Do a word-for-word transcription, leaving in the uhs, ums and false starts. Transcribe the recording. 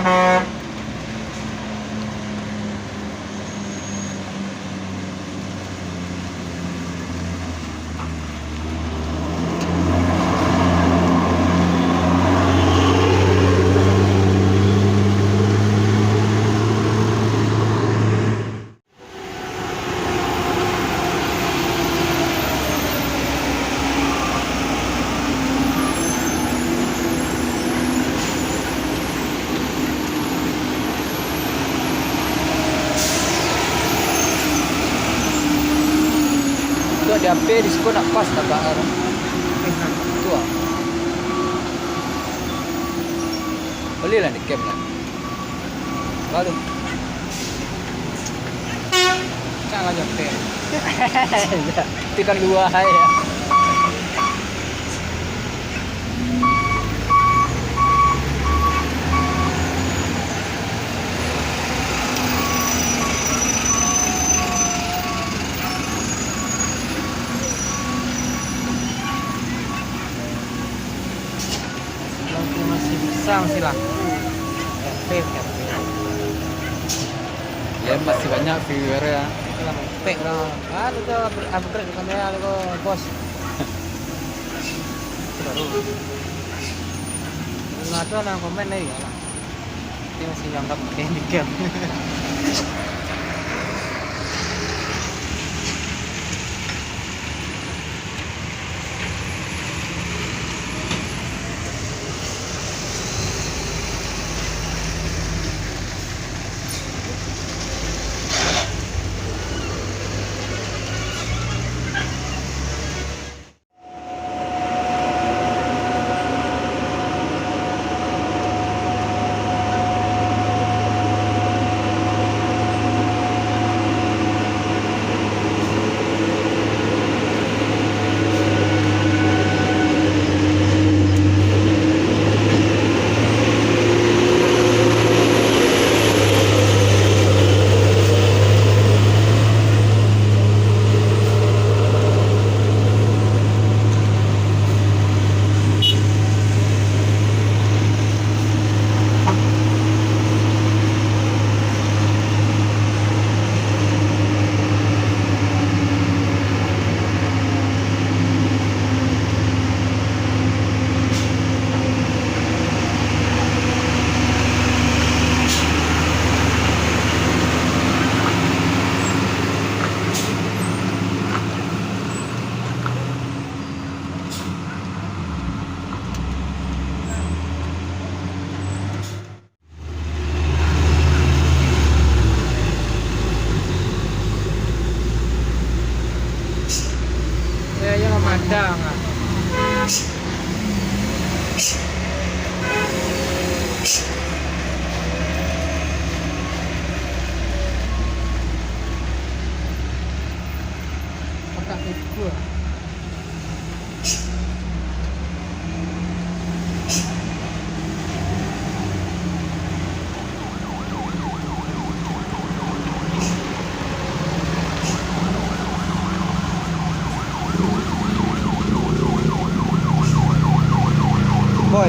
Tu di H P di siko nak pas tabak. Tu ah. Boleh lah di camp lah. Baru. Cak lah nyampe. Itu kan luar ya. Kalau tu masih bisa, masih laku. Capek, capek. Ya, masih banyak viewer ya. Itulah, mepek lah. Ah, tu, tu upgrade kamera tu, bos. Itu baru. Belum ada orang komen lagi, ya lah. Dia masih nyanggap pakai handicap. Eh, iyo mamadang ah. Kotak figur. Boy,